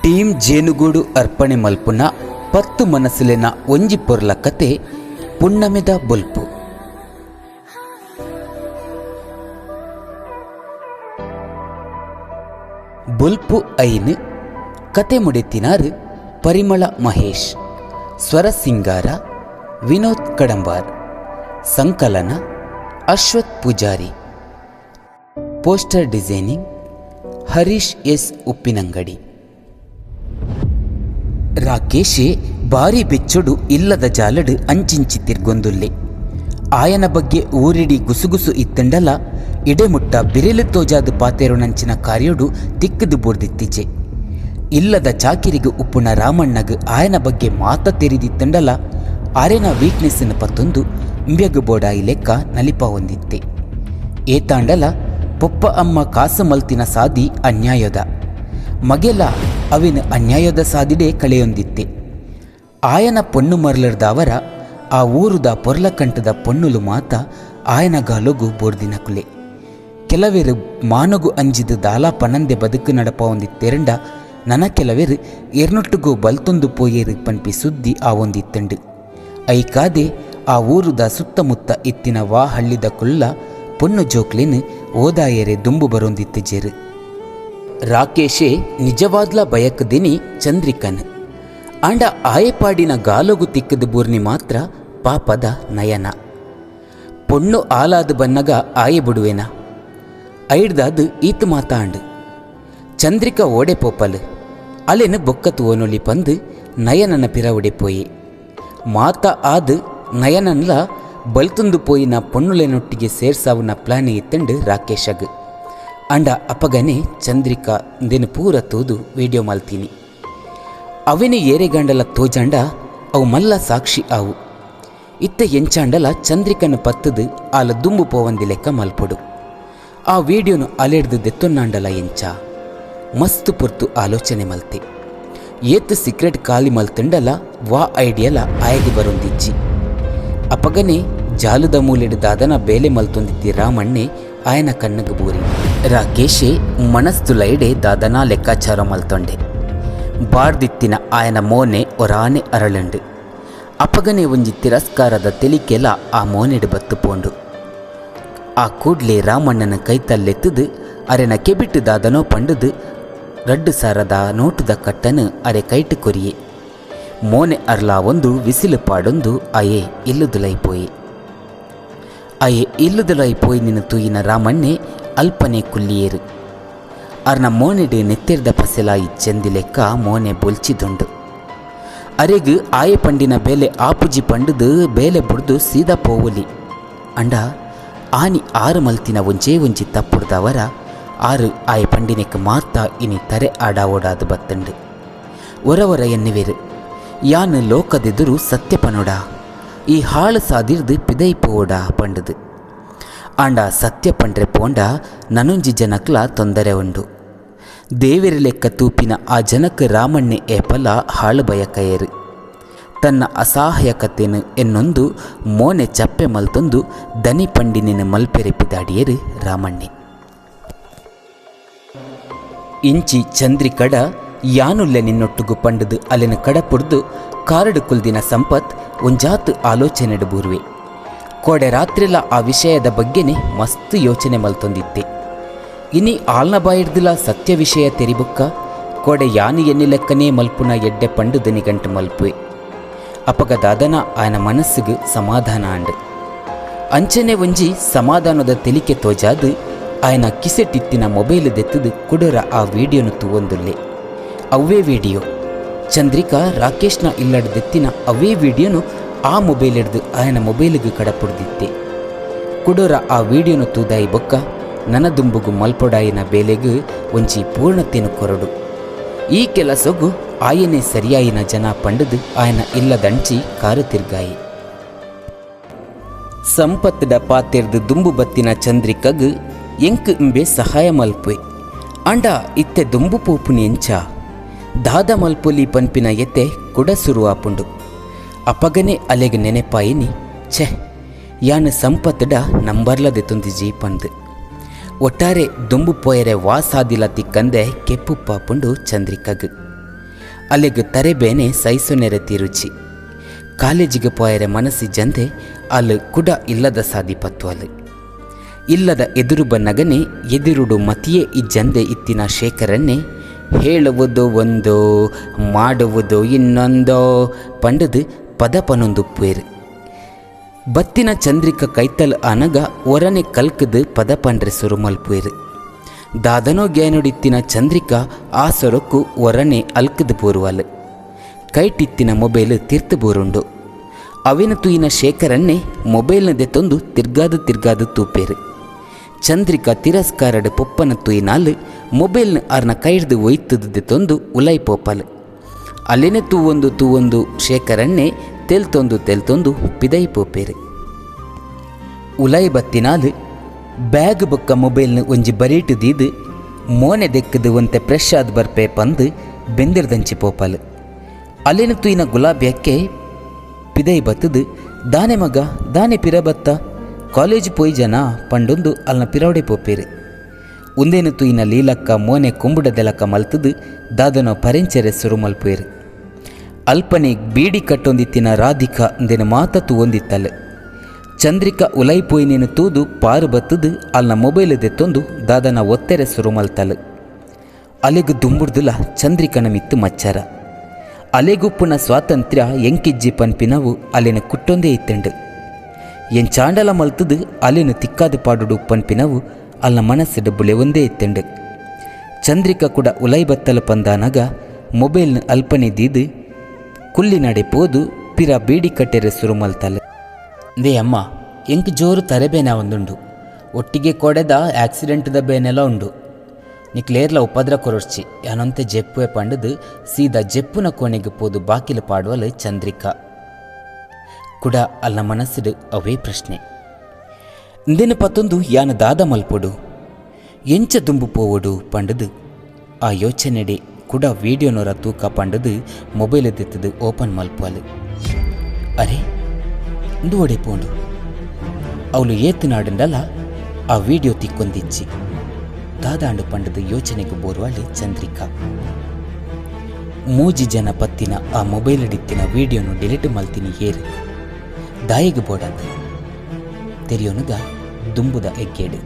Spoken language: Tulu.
ಟೀಮ್ ಜೇನುಗೂಡು ಅರ್ಪಣೆ ಮಲ್ಪುನ ಪತ್ತ್ ಮನಸ್ಸುಲೆನ ಒಂಜಿ ಪೊರ್ಲ ಕತೆ ಪುಣ್ಣಮೆದ ಬೊಲ್ಪು. ಬೊಲ್ಪು ಐನ್ ಕತೆ ಮುಡೆತಿನಾರ್ ಪರಿಮಳ ಮಹೇಶ್, ಸ್ವರ ಸಿಂಗಾರ ವಿನೋದ್ ಕಡಂಬಾರ್, ಸಂಕಲನ Ashwath Pujari, poster designing Harish S Uppinangady. ರಾಕೇಶೆ ಬಾರಿ ಬೆಚ್ಚೊಡು ಇಲ್ಲದ ಜಾಲಡ್ ಅಂಚಿಂಚಿ ತಿರ್ಗೊಂದುಲ್ಲೆ. ಆಯನ ಬಗ್ಗೆ ಊರಿಡಿ ಗುಸುಗುಸು ಇತ್ತಂಡಲ ಇಡೆಮುಟ್ಟ ಬಿರೆಲು ತೋಜಾದ್ ಪಾತೆರುನಂಚಿನ ಕಾರ್ಯೊಡು ತಿಕ್ಕುದು ಬೂರ್ದಿತ್ತಿಜೆ. ಇಲ್ಲದ ಚಾಕಿರಿಗ್ ಉಪ್ಪುನ ರಾಮಣ್ಣಗ್ ಆಯನ ಬಗ್ಗೆ ಮಾತ ತೆರಿದಿತ್ತಂಡಲ ಆರೆನ ವೀಕ್ನೆಸ್ನ್ ಪತ್ತೊಂದು ಇಂಬ್ಯಗ್ ಬೋಡಾಯಿ ಲೆಕ್ಕ ನಲಿಪಾವೊಂದಿತ್ತೆ. ಏತಾಂಡಲ ಪೊಪ್ಪ ಅಮ್ಮ ಕಾಸು ಮಲ್ತಿನ ಸಾದಿ ಅನ್ಯಾಯೊದ. ಮಗೆಲ ಅವೆನ್ ಅನ್ಯಾಯೊದ ಸಾದಿಡೇ ಕಳೆಯೊಂದಿತ್ತೆ. ಆಯನ ಪೊಣ್ಣು ಮರ್ಲರ್ದಾವರ ಆ ಊರುದ ಪೊರ್ಲಕಂಟದ ಪೊಣ್ಣುಲು ಮಾತ ಆಯನ ಗಾಲೊಗು ಬೋರ್ದಿನಕುಲೆ. ಕೆಲವೆರ್ ಮಾನೊಗು ಅಂಜಿದ್ ದಾಲಾ ಪನಂದೆ ಬದುಕು ನಡಪಾವೊಂದಿತ್ತೆರಂಡ ನನ ಕೆಲವೆರ್ ಎರ್ನೊಟ್ಟುಗು ಬಲ್ತೊಂದು ಪೋಯೆರ್ ಪನ್ಪಿ ಸುದ್ದಿ ಆವೊಂದಿತ್ತಂಡ್. ಐಕಾದೆ ಆ ಊರುದ ಸುತ್ತಮುತ್ತ ಇತ್ತಿನ ವಾ ಹಳ್ಳಿದಕುಲ್ಲ ಪೊಣ್ಣು ಜೋಕ್ಲೆನ್ ಓದಾಯೆರೆ ದುಂಬು ಬರೊಂದಿತ್ತಿಜೆರ್. ರಾಕೇಶೆ ನಿಜವಾದ್ಲ ಬಯಕ್ದಿನಿ ಚಂದ್ರಿಕನ್. ಆಂಡ ಆಯೆ ಪಾಡಿನ ಗಾಲೊಗು ತಿಕ್ಕದ್ ಬೂರ್ನಿ ಮಾತ್ರ ಪಾಪದ ನಯನ. ಪೊಣ್ಣು ಆಲಾದ್ ಬನ್ನಗ ಆಯೆ ಬುಡುವೆನ? ಐಡ್ದಾದ್ ಈತ್ ಮಾತಾಂಡ್. ಚಂದ್ರಿಕಾ ಓಡೆ ಪೋಪಲ್, ಅಲೆನ್ ಬೊಕ್ಕ ತೂವೊನೊಲಿ ಪಂದ್ ನಯನನ ಪಿರವುಡೆ ಪೋಯೆ. ಮಾತ ಆದ್ ನಯನನ್ಲ ಬಲ್ತೊಂದು ಪೋಯಿನ ಪೊಣ್ಣುಲೆನೊಟ್ಟಿಗೆ ಸೇರ್ಸಾವುನ ಪ್ಲಾನ್ ಇತ್ತಂಡ್ ರಾಕೇಶಗ್. ಆಂಡ ಅಪಗನೆ ಚಂದ್ರಿಕಾ ಉಂದೆನ್ ಪೂರ ತೂದು ವೀಡಿಯೋ ಮಲ್ತೀನಿ. ಅವೆನ್ ಏರೆಗಾಂಡಲ ತೋಜಾಂಡ ಅವು ಮಲ್ಲ ಸಾಕ್ಷಿ ಆವು. ಇತ್ತೆ ಎಂಚಾಂಡಲ ಚಂದ್ರಿಕನ್ ಪತ್ತದ್ ಆಲ ದುಂಬು ಪೋವಂದಿ ಲೆಕ್ಕ ಮಲ್ಪೊಡು. ಆ ವೀಡಿಯೋನು ಅಲೆಡ್ದ್ ದೆತ್ತೊನ್ನಾಂಡಲ ಎಂಚ? ಮಸ್ತ್ ಪೊರ್ತು ಆಲೋಚನೆ ಮಲ್ತೆ. ಏತ್ ಸೀಕ್ರೆಟ್ ಖಾಲಿ ಮಲ್ತಂಡಲ ವಾ ಐಡಿಯಾಲ ಆಯಗ್ ಬರೊಂದಿಜ್ಜಿ. ಅಪಗನೆ ಜಾಲದ ಮೂಲೆಡ್ ದಾದನ ಬೇಲೆ ಮಲ್ತೊಂದಿತ್ತಿ ರಾಮಣ್ಣೆ ಆಯನ ಕಣ್ಣಗ್ ಬೂರಿ. ರಾಕೇಶೆ ಮನಸ್ತುಲೈಡೆ ದಾದನಾ ಲೆಕ್ಕಾಚಾರ ಮಲ್ತೊಂಡೆ. ಬಾಡ್ದಿತ್ತಿನ ಆಯನ ಮೋನೆ ಒರಾನೆ ಅರಳಂಡ್. ಅಪಗನೆ ಒಂಜಿ ತಿರಸ್ಕಾರದ ತೆಲಿಕೆಲ ಆ ಮೋನೆಡ್ ಬತ್ತ್ ಪೋಂಡು. ಆ ಕೂಡ್ಲೆ ರಾಮಣ್ಣನ ಕೈತಲ್ಲೆತ್ತುದು ಅರೆನ ಕೆಬಿಟ್ ದಾದನೋ ಪಂಡುದು ರಡ್ಡ್ ಸಾರದ ನೋಟುದ ಕಟ್ಟನ್ ಅರೆ ಕೈಟ್ ಕೊರಿಯೆ. ಮೋನೆ ಅರ್ಲಾವೊಂದು ವಿಸಿಲು ಪಾಡೊಂದು ಅಯೆ ಇಲ್ಲುದುಲೈ ಪೋಯೆ. ಅಯೆ ಇಲ್ಲುದುಲೈ ಪೋಯಿನಿನ ತೂಯಿನ ರಾಮಣ್ಣೆ ಅಲ್ಪನೆ ಕುಲ್ಲಿಯೇರು. ಅರ್ನ ಮೋನೆಡ್ ನೆತ್ತೆರ್ದ ಪಸೆಲ ಇಚ್ಚಂದಿ ಲೆಕ್ಕ ಮೋನೆ ಬೊಲ್ಚಿದುಂಡು. ಅರೆಗ್ ಆಯೆ ಪಂಡಿನ ಬೇಲೆ ಆಪುಜಿ ಪಂಡುದು ಬೇಲೆ ಬುಡ್ದು ಸೀದಾ ಪೋವೊಲಿ. ಅಂಡ ಆನಿ ಆರು ಮಲ್ತಿನ ಒಂಜೇ ಒಂಜಿ ತಪ್ಪುಡ್ದವರ ಆರು ಆಯೆ ಪಂಡಿನೆಕ್ ಮಾತ ಇನಿ ತರೆ ಆಡಾವೋಡಾದ್ ಬತ್ತುಂಡು. ಒರ ಒರ ಎನ್ನುವೆರು ಯಾನ್ ಲೋಕದೆದುರು ಸತ್ಯ ಪನೊಡಾ, ಈ ಹಾಳು ಸಾದಿರ್ದ್ ಪಿದಯಿ ಪೋವೊಡಾ ಪಂಡುದು. ಆಂಡ ಸತ್ಯ ಪಂಡ್ರೆ ಪೋಂಡ ನನೊಂಜಿ ಜನಕ್ಲ ತೊಂದರೆ ಉಂಡು. ದೇವೆರ್ ಲೆಕ್ಕ ತೂಪಿನ ಆ ಜನಕ್ ರಾಮಣ್ಣೆ ಏಪಲ ಹಾಳು ಬಯಕಯೆರ್. ತನ್ನ ಅಸಹಾಯಕತೆನ್ ಎನ್ನೊಂದು ಮೋನೆ ಚಪ್ಪೆ ಮಲ್ತೊಂದು ದನಿ ಪಂಡಿನೆನ್ ಮಲ್ಪೆರೆ ಪಿದಾಡಿಯೆರ್ ರಾಮಣ್ಣೆ. ಇಂಚಿ ಚಂದ್ರಿಕಡ ಯಾನುಲ್ಲೆ ನಿನ್ನೊಟ್ಟುಗು ಪಂಡುದು ಅಲೆನ ಕಡಪುಡ್ದು ಕಾರಡು ಕುಲ್ದಿನ ಸಂಪತ್ ಒಂಜಾತ್ ಆಲೋಚನೆಡ್ ಬೂರ್ವೆ. ಕೋಡೆ ರಾತ್ರಿಲ ಆ ವಿಷಯದ ಬಗ್ಗೆನೆ ಮಸ್ತ್ ಯೋಚನೆ ಮಲ್ತೊಂದಿತ್ತೆ. ಇನಿ ಆಲ್ನ ಬಾಯಿಡ್ದುಲ ಸತ್ಯ ವಿಷಯ ತೆರಿಬೊಕ್ಕ ಕೋಡೆ ಯಾನು ಎನ್ನಿಲೆಕ್ಕನೇ ಮಲ್ಪುನ ಎಡ್ಡೆ ಪಂಡುದು ನಿಗಂಟು ಮಲ್ಪುವೆ. ಅಪಗ ದಾದನ ಆಯನ ಮನಸ್ಸುಗು ಸಮಾಧಾನ ಆಂಡ್. ಅಂಚನೆ ಒಂಜಿ ಸಮಾಧಾನದ ತೆಲಿಕೆ ತೋಜಾದ್ ಆಯನ ಕಿಸೆಟಿತ್ತಿನ ಮೊಬೈಲ್ ದೆತ್ತುದು ಕುಡೊರ ಆ ವೀಡಿಯೋನು ತೂವೊಂದುಲ್ಲೆ. ಅವ್ವೇ ವೀಡಿಯೋ ಚಂದ್ರಿಕಾ ರಾಕೇಶ್ನ ಇಲ್ಲಡ್ ದೆತ್ತಿನ ಅವೇ ವೀಡಿಯೋನು ಆ ಮೊಬೈಲ್ ಹಿಡ್ದು ಆಯನ ಮೊಬೈಲ್ಗ್ ಕಡಪುಡ್ದಿತ್ತೆ. ಕುಡೊರ ಆ ವೀಡಿಯೋನು ತೂದಾಯಿ ಬೊಕ್ಕ ನನದುಂಬುಗು ಮಲ್ಪೊಡಾಯಿನ ಬೇಲೆಗ್ ಒಂಜಿ ಪೂರ್ಣತೆನು ಕೊರೊಡು. ಈ ಕೆಲಸೊಗು ಆಯನೇ ಸರಿಯಾಯಿನ ಜನ ಪಂಡುದು ಆಯನ ಇಲ್ಲದಂಚಿ ಕಾರು ತಿರ್ಗಾಯಿ. ಸಂಪತ್ದ ಪಾತೆರ್ದು ದುಂಬು ಬತ್ತಿನ ಚಂದ್ರಿಕಗ್ ಎಂಕ್ ಇಂಬೆ ಸಹಾಯ ಮಲ್ಪುವೆ. ಆಂಡ ಇತ್ತೆ ದುಂಬು ಪೋಪುನಿ ಎಂಚ? ದಾದ ಮಲ್ಪೊಲಿ ಪನ್ಪಿನ ಎತೆ ಕುಡ ಸುರುವಾಪುಂಡು. ಅಪಗನೆ ಅಲೆಗ್ ನೆನೆಪಾಯಿನಿ, ಛೆ ಯಾನ್ ಸಂಪತ್ಡ ನಂಬರ್ಲ ದೆತೊಂದಿಜಿ ಪಂದ್. ಒಟ್ಟಾರೆ ದುಂಬು ಪೋಯರೆ ವಾ ಸಾದಿಲ ತಿಕ್ಕಂದೆ ಕೆಪ್ಪು ಪಾಪುಂಡು ಚಂದ್ರಿಕಗ್. ಅಲೆಗ್ ತರೆಬೇನೆ ಸೈಸೊನೆರೆ ತೀರುಜಿ. ಕಾಲೇಜಿಗ್ ಪೋಯೆರೆ ಮನಸ್ಸಿಜ್ಜಂದೆ ಆಲ್ ಕುಡ ಇಲ್ಲದ ಸಾದಿ ಪತ್ತುವಲ್. ಇಲ್ಲದ ಎದುರು ಬನ್ನಗನೆ ಎದುರುಡು ಮತಿಯೇ ಇಜ್ಜಂದೆ ಇತ್ತಿನ ಶೇಖರನ್ನೇ ಹೇಳುವುದು ಒಂದೋ ಮಾಡುವುದು ಇನ್ನೊಂದೋ ಪಂಡುದು ಪದ ಪನೊಂದುಪ್ಪುವೆರ್. ಬತ್ತಿನ ಚಂದ್ರಿಕ ಕೈತಲ್ ಆನಗ ಒರನೆ ಕಲ್ಕ್ದ್ ಪದ ಪಂಡ್ರೆ ಸುರು ಮಲ್ಪುವೆರ್. ದಾದನೋ ಗೇನೊಡಿತ್ತಿನ ಚಂದ್ರಿಕಾ ಆ ಸೊರೊಕ್ಕು ಒರನೆ ಅಲ್ಕ್ದ್ ಬೂರುವಲ್. ಕೈಟಿತ್ತಿನ ಮೊಬೈಲ್ ತಿರ್ತ್ ಬೂರುಂಡು. ಅವೆನ್ ತೂಯಿನ ಶೇಖರಣ್ಣೆ ಮೊಬೈಲ್ನ್ ದೆತೊಂದು ತಿರ್ಗಾದ್ ತಿರ್ಗಾದ್ ತೂಪೆರ್. ಚಂದ್ರಿಕಾ ತಿರಸ್ಕಾರಡ್ ಪೊಪ್ಪನ ತೂಯಿನಾಲ್ ಮೊಬೈಲ್ನ್ ಆರ್ನ ಕೈಡ್ದ್ ಒಯ್ತ್ದ್ ದೆತೊಂದು ಉಲಯಿ ಪೋಪಲ್. ಅಲೆನೆ ತೂವೊಂದು ತೂವೊಂದು ಶೇಖರಣ್ಣೆ ತೆಲ್ತೊಂದು ತೆಲ್ತೊಂದು ಪಿದಯಿ ಪೋಪೆರ್. ಉಲಯಿ ಬತ್ತಿನಾಲ್ ಬ್ಯಾಗ್ ಬೊಕ್ಕ ಮೊಬೈಲ್ನ್ ಒಂಜಿ ಬರೀಟ್ ದೀದ್ ಮೋನೆ ದೆಕ್ಕ್ದ್ ಒಂತೆ ಪ್ರೆಶ್ ಆದ್ ಬರ್ಪೆ ಪಂದ್ ಬೆಂದಿರ್ದಂಚಿ ಪೋಪಲ್. ಅಲೆನ್ ತೂಯಿನ ಗುಲಾಬಿ ಅಕ್ಕೆ ಪಿದಯಿ ಬತ್ತ್ದ್ ದಾನೆ ಮಗ ದಾನೆ ಪಿರ ಬತ್ತ ಕಾಲೇಜ್ ಪೋಯಿಜನಾ ಪಂಡೊಂದು ಅಲ್ನ ಪಿರವುಡೆ ಪೋಪೆರ್. ಉಂದೆನ್ ತೂಯಿನ ಲೀಲಕ್ಕ ಮೋನೆ ಕುಂಬುಡದೆಲಕ ಮಲ್ತ್ದ್ ದಾದನೋ ಪರೆಂಚೆರೆ ಸುರು ಮಲ್ಪುವೆರ್. ಅಲ್ಪನೆ ಬೀಡಿ ಕಟ್ಟೊಂದಿತ್ತಿನ ರಾಧಿಕಾ ಉಂದೆನ್ ಮಾತ ತೂವೊಂದಿತ್ತಲ್. ಚಂದ್ರಿಕಾ ಉಲಯಿ ಪೋಯಿನೆನ್ ತೂದು ಪಾರ್ ಬತ್ತ್ದ್ ಅಲ್ನ ಮೊಬೈಲ್ ದೆತ್ತೊಂದು ದಾದನ ಒತ್ತೆರೆ ಸುರು ಮಲ್ತಲ್. ಅಲೆಗ್ ದುಂಬುಡ್ದುಲ ಚಂದ್ರಿಕನ ಮಿತ್ತ್ ಮಚ್ಚರ. ಅಲೆಗುಪ್ಪುನ ಸ್ವಾತಂತ್ರ್ಯ ಎಂಕಿಜ್ಜಿ ಪನ್ಪಿನವು ಅಲೆನ್ ಕುಟ್ಟೊಂದೇ ಇತ್ತ್ಂಡ್. ಎಂಚಾಂಡಲ ಮಲ್ತ್ದ್ ಅಲೆನ್ ತಿಕ್ಕಾದ್ ಪಾಡೊಡು ಪನ್ಪಿನವು ಅಲ್ನ ಮನಸ್ಸ್ಡ್ ಬುಲೆವೊಂದೇ ಇತ್ತ್ಂಡ್. ಚಂದ್ರಿಕಾ ಕುಡ ಉಲಯಿ ಬತ್ತಲ್ ಪಂದಾನಗ ಮೊಬೈಲ್ನ್ ಅಲ್ಪನೆ ದೀದ್ ಕುಲ್ಲಿನಡೆ ಪೋದು ಪಿರ ಬೀಡಿ ಕಟ್ಟೆರೆ ಸುರು ಮಲ್ತಲ್. ಇಂದೇ ಅಮ್ಮ ಎಂಕ್ ಜೋರು ತರೆಬೇನೆ ಆವೊಂದುಂಡು. ಒಟ್ಟಿಗೆ ಕೋಡೆದ ಆಕ್ಸಿಡೆಂಟ್ದ ಬೇನೆಲ ಉಂಡು. ನಿಕ್ಲೇರ್ಲ ಉಪದ್ರ ಕೊರೊಡ್ಚಿ ಯಾನೊಂತೆ ಜೆಪ್ಪುವೆ ಪಂಡ್ದ್ ಸೀದಾ ಜೆಪ್ಪುನ ಕೋಣೆಗ್ ಪೋದು ಬಾಕಿಲ್ ಪಾಡುವಲ್ ಚಂದ್ರಿಕಾ. ಕುಡ ಅಲ್ನ ಮನಸ್ಸ್ಡ್ ಅವೇ ಪ್ರಶ್ನೆ. ಇಂದೆನ್ ಪತೊಂದು ಯಾನ್ ದಾದ ಮಲ್ಪೊಡು? ಎಂಚ ದುಂಬು ಪೋವೊಡು ಪಂಡ್ದ್ ಆ ಯೋಚನೆಡೆ ಕುಡ ವೀಡಿಯೋನೊರ ತೂಕ ಪಂಡ್ದ್ ಮೊಬೈಲ್ ದೆತ್ತ್ದ್ ಓಪನ್ ಮಲ್ಪುವಲ್. ಅರೆ ಉಂದು ಒಡೆ ಪೋಂಡು? ಅವ್ಲು ಏತ್ ನಾಡ್ಂಡಲ ಆ ವೀಡಿಯೋ ತಿಕ್ಕೊಂದಿಜ್ಜಿ. ದಾದಾಂಡ್ ಪಂಡ್ದ್ ಯೋಚನೆಗ್ ಬೋರ್ವಾಳ್ ಚಂದ್ರಿಕಾ. ಮೂಜಿ ಜನ ಪತ್ತಿನ ಆ ಮೊಬೈಲ್ಡ್ ಇತ್ತಿನ ವೀಡಿಯೋನು ಡಿಲೀಟ್ ಮಲ್ತಿನಿ ಏರ್? ದಾಯೆಗ್ ಬೋಡಾದ್? ತೆರಿಯೊನುಗ ದುಂಬುದ ಎಗ್ಗೆಡ್.